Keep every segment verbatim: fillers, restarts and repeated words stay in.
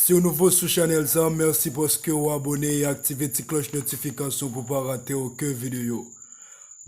Si w nouvo sou chanèl sa, mèsi paske w abone e aktive ti klòch notifikasyon pou pa rate okenn videyo.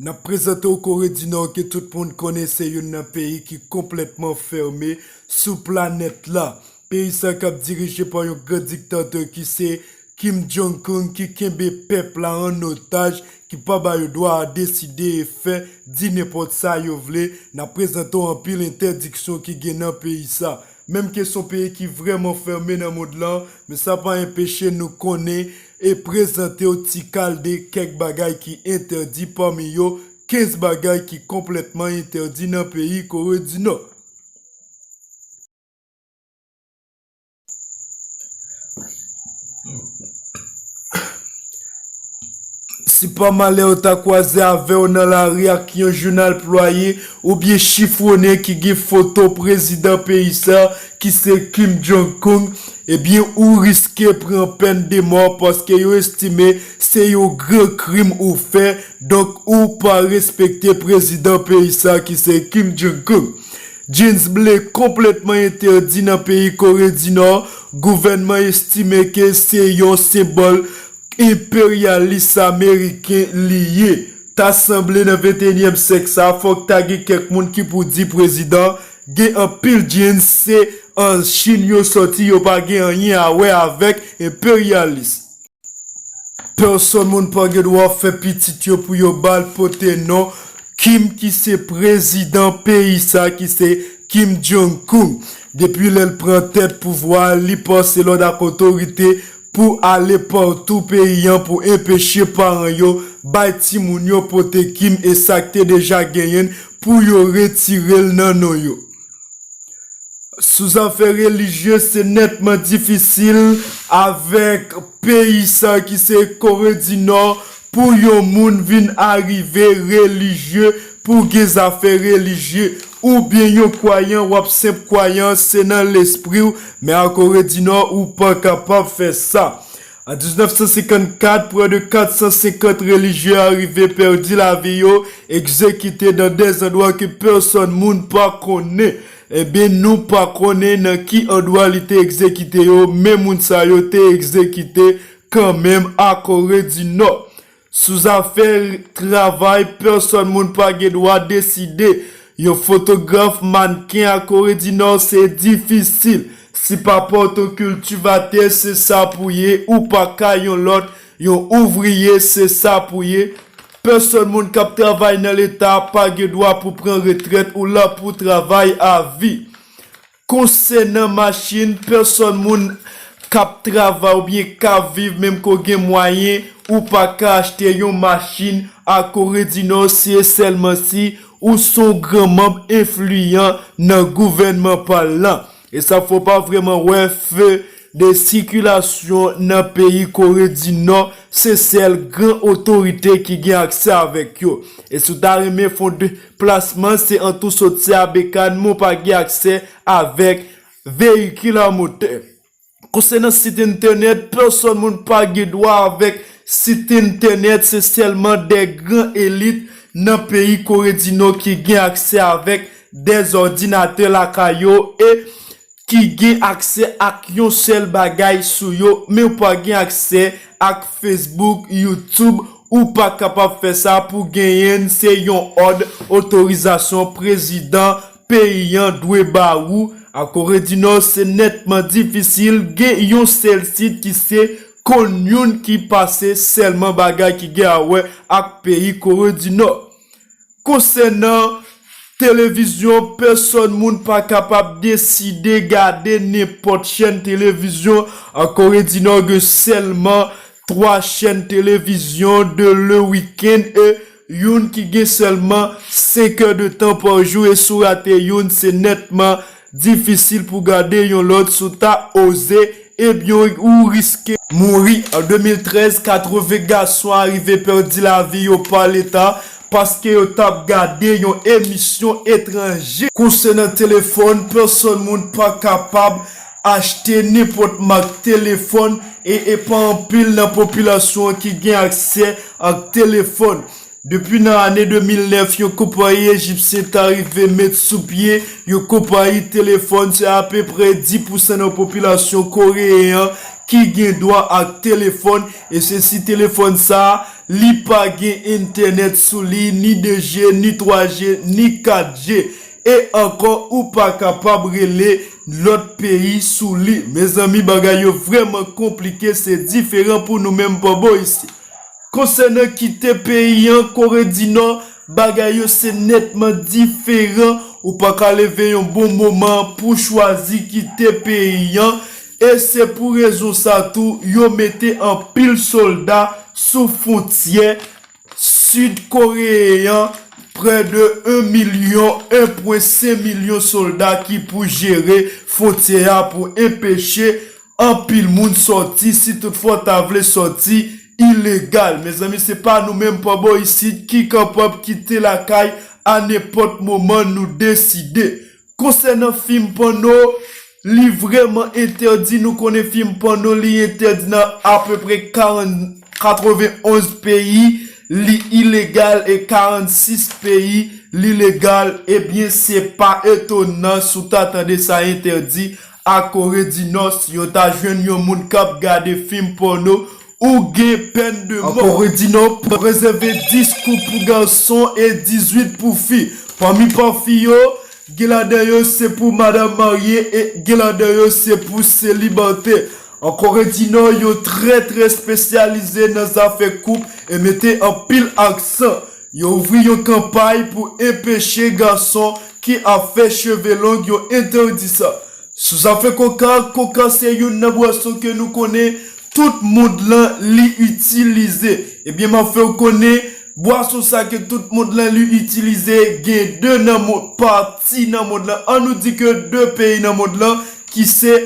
N ap prezante w Kore di Nò ke tout moun konnen se youn nan peyi ki konplètman fèmen sou planèt la. Peyi sa k ap dirije pa yon gran diktatè ki se Kim Jong-un ki kenbe pèp la an otaj, ki pa ba yo dwa a deside e fè, di nenpòt sa yo vle. N ap prezante w anpil entèdiksyon ki gen nan peyi sa. Menm ke se yon peyi ki vrèman fèmen nan mond lan, men sa pa enpeche nou konnen e prezante w ti kal de kèk bagay ki entèdi, pami yo kenz bagay ki konplètman entèdi nan peyi Kore di Nò. Si pa malè yo ta kwaze avè w nan lari ak yon jounal plwaye oubyen chifwonnen ki gen foto prezidan peyi sa ki se Kim Jong-un, ebyen ou riske pran pèn de mò paske yo estime se yon gran krim ou fè, donk ou pa respekte prezidan peyi sa ki se Kim Jong-un. Djens ble konplètman entèdi nan peyi Kore di Nò, gouvènman estime ke se yon senbòl enperyalis ameriken li ye. Ta sanble nan venteyinyèm syèk sa, fòk ta gen kèk moun ki pou di prezidan, gen anpil djens se an Chin yo sòti, yo pa gen anyen a wè avèk enperyalis. Pèsòn moun pa gen dwa fè pitit yo pou yo ba l pote non Kim ki se prezidan peyi sa ki se Kim Jong-un. Depi lè l pran tèt pouvwa a, li pase lòd ak otorite pou ale patou peyi an pou enpeche paran yo bay timoun yo pote Kim e sa k te deja genyen pou yo retire l nan non yo. Sou zafè relijye, se nètman difisil avèk peyi sa ki se Kore di Nò pou yon moun vin arive relijye, pou gen zafè relijye, oubyen yon kwayan, w ap senp kwayan, se nan lespri w, men a Kore di Nò, ou pa kapab fè sa. An diznèf san senkannkat, prè de kat san senkant relijye arive pèdi lavi yo, egzekite nan de zandwa ke pèsòn moun pa konnen. Ebyen, nou pa konnen nan ki andwa li te egzekite yo, men moun sa yo te egzekite kanmenm a Kore di Nò. Sou zafè travay, pèsòn moun pa gen dwa deside. Yon fotograf, mannken a Kore di Nò, se difisil. Si pa pa w te kiltivatè, se sa pou ye, ou pa ka yon lòt, yon ouvriye, se sa pou ye. Pèsòn moun k ap travay nan Leta pa gen dwa pou pran retrèt, ou la pou travay a vi. Konsènan machin, pèsòn moun k ap travay oubyen k ap viv, menm ke w gen mwayen, ou pa ka achte yon machin a Kore di Nò si e sèlman si ou se yon gran manm enfliyan nan gouvènman pa l lan. E sa fè w pa vrèman wè feu de sikilasyon nan peyi Kore di Nò, se sèl gran otorite ki gen aksè avèk yo. E si w ta renmen fè yon deplasman, se an tou soti a Bekann, men w pa gen aksè avèk veyikil a motè. Konsènan sit entènèt, pèsòn moun pa gen dwa avèk sit entènèt, se sèlman de gran elit nan peyi Kore di Nò ki gen aksè avèk de òdinatè lakay yo e ki gen aksè ak yon sèl bagay sou yo, men w pa gen aksè ak Facebook, YouTube, ou pa kapab fè sa pou genyen l, se yon òd otorizasyon prezidan peyi an dwe ba ou. A Kore di Nò, se nètman difisil gen yon sèl sit ki se Konyun ki pase sèlman bagay ki gen a wè ak peyi Kore di Nò. Konsènan televizyon, pèsòn moun pa kapab deside gade nenpòt chèn televizyon. An Kore di Nò, gen sèlman twa chèn televizyon de le week-end e youn ki gen sèlman senk è de tan pa jou, e si w rate youn, se nètman difisil pou gade yon lòt. Si w ta oze, ebyen, ou riske mouri. An de mil trèz, katreven gason arive pèdi lavi yo pa Leta paske yo t ap gade yon emisyon etranje. Konsènan telefòn, pèsòn moun pa kapab achte nenpòt mak telefòn e, e pa anpil nan popilasyon an ki gen aksè ak telefòn. Depi nan ane de mil nèf, yon konpayi ejipsyen ta rive met sou pye yon konpayi telefòn. Se apeprè dis pousan nan popilasyon koreyen an ki gen dwa ak telefòn, e se si telefòn sa a, li pa gen entènèt sou li, ni de G, ni twa G, ni kat G. E ankò, ou pa kapab rele lòt peyi sou li. Mezanmi, bagay yo vrèman konplike, se diferan pou nou menm pa bò isi. Konsènan kite peyi an, Kore di Nò, bagay yo se nètman diferan. Ou pa ka leve yon bon moman pou chwazi kite peyi an. E se pou rezon sa tou, yo mete anpil sòlda sou fwontyè sid koreyen an, prè de en milyon, en pwen senk milyon sòlda ki pou jere fwontyè a pou enpeche anpil moun sòti, si toutfwa w ta vle sòti ilegal. Mezanmi, se pa nou menm pa bò isit ki kapab kite lakay a nenpòt moman nou deside. Konsènan fim pòno, li vrèman entèdi. Nou konnen fim pòno, li entèdi nan apeprè karant, katrevenonz peyi, li ilegal, e karannsis peyi, li legal. Ebyen, se pa etonan si w ta tande sa entèdi a Kore di Nò. Si yo ta jwenn yon moun k ap gade fim pòno, ou gen pèn de mò. An Kore di Nò, prezève dis koup pou gason e dizuit pou fi. Pami pa fi yo, gen ladan yo se pou madanm marye e gen ladan yo se pou selibatè. An Kore di Nò, yo trè, trè espesyalize nan zafè koup e mete anpil aksan. Yo ouvri yon kanpay pou enpeche gason ki ap fè cheve long, yo entèdi sa. Sou zafè koka, koka se youn nan bwason ke nou konnen tout mond lan li itilize. Ebyen, m ap fè w konnen, bwason sa ke tout mond lan li itilize, gen de nan mond, pati nan mond lan. An nou di ke de peyi nan mond lan, ki se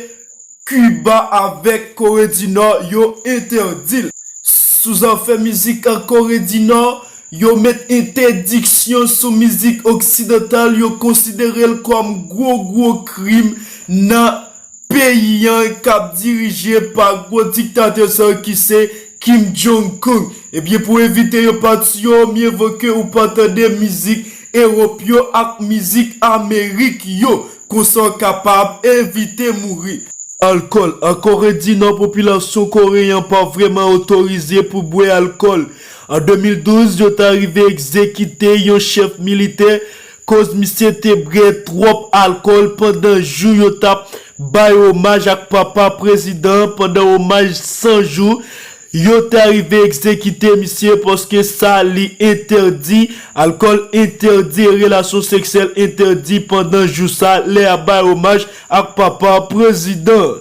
Kiba avèk Kore di Nò, yo entèdi l. Sou zafè mizik an Kore di Nò, yo met entèdiksyon sou mizik oksidantal, yo konsidere l kòm gwo, gwo krim nan peyi an k ap dirije pa gwo diktatè sa yo ki se Kim Jong-un. Ebyen, pou evite yo pati yo, mye vo ke ou pa tande mizik Ewòp yo ak mizik Amerik yo. Konsa w kapab evite mouri. Alkòl. An Kore di Nò, popilasyon koreyen an pa vrèman otorize pou bwè alkòl. An de mil douz, yo ta rive egzekite yon chèf militè koz misye te bwè twòp alkòl pandan jou yo t ap bay omaj ak papa prezidan an, pandan omaj san jou. Yo ta rive egzekite misye paske sa li entèdi, alkòl entèdi e relasyon seksyèl entèdi pandan jou sa lè y ap bay omaj ak papa prezidan an.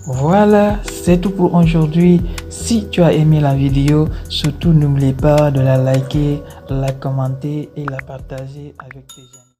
Voilà, c'est tout pour aujourd'hui. Si tu as aimé la vidéo, surtout n'oublie pas de la liker, la commenter et la partager avec tes amis.